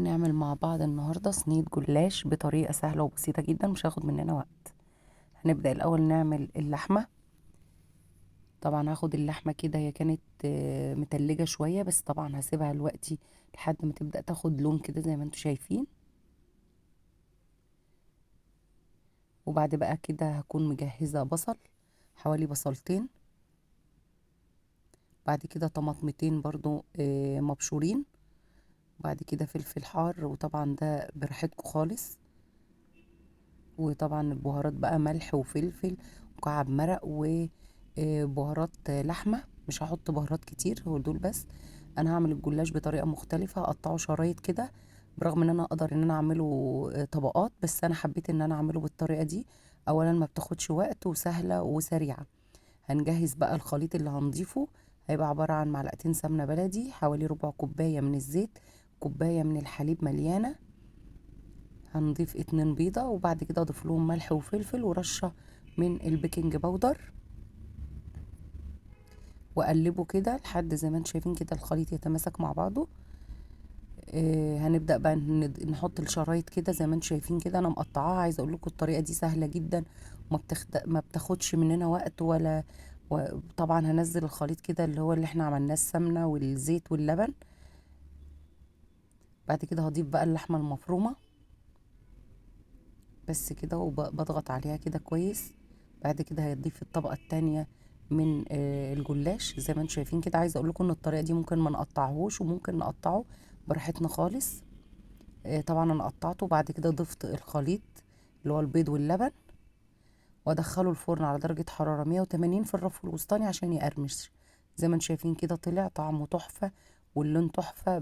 هنعمل مع بعض النهاردة صينية جلاش بطريقة سهلة وبسيطة جدا، مش هاخد مننا وقت. هنبدأ الأول نعمل اللحمة. طبعا هاخد اللحمة كده، هي كانت متلجة شوية، بس طبعا هسيبها دلوقتي لحد ما تبدأ تاخد لون كده زي ما انتوا شايفين. وبعد بقى كده هكون مجهزة بصل، حوالي بصلتين، بعد كده طماطمتين برضو مبشورين، بعد كده فلفل حار، وطبعا ده براحتكم خالص. وطبعا البهارات بقى ملح وفلفل ومكعب مرق وبهارات لحمة. مش هحط بهارات كتير، هو دول بس. انا هعمل الجلاش بطريقة مختلفة، هقطعه شرايط كده، برغم ان انا اقدر ان انا اعمله طبقات، بس انا حبيت ان انا اعمله بالطريقة دي. اولا ما بتاخدش وقت وسهلة وسريعة. هنجهز بقى الخليط اللي هنضيفه، هيبقى عبارة عن معلقتين سمنة بلدي، حوالي ربع كوباية من الزيت، كوباية من الحليب مليانة، هنضيف 2 بيضة، وبعد كده اضيف لهم ملح وفلفل ورشة من البيكنج باودر، واقلبه كده لحد زي ما انتم شايفين كده الخليط يتماسك مع بعضه. هنبدأ بقى نحط الشرايط كده زي ما انتم شايفين كده. انا مقطعاها، عايزة اقول لكم الطريقة دي سهلة جدا وما بتاخدش مننا وقت ولا. وطبعا هنزل الخليط كده اللي هو اللي احنا عملناه، السمنة والزيت واللبن. بعد كده هضيف بقى اللحمة المفرومة بس كده، وبضغط عليها كده كويس. بعد كده هيضيف الطبقة التانية من الجلاش زي ما انتم شايفين كده. عايزة اقول لكم ان الطريقة دي ممكن ما نقطعهوش وممكن نقطعه براحتنا خالص. طبعا انا قطعته، وبعد كده ضفت الخليط اللي هو البيض واللبن، وادخله الفرن على درجة حرارة 180 في الرف الوسطاني عشان يقرمش. زي ما انتم شايفين كده طلع طعمه تحفة واللون تحفة.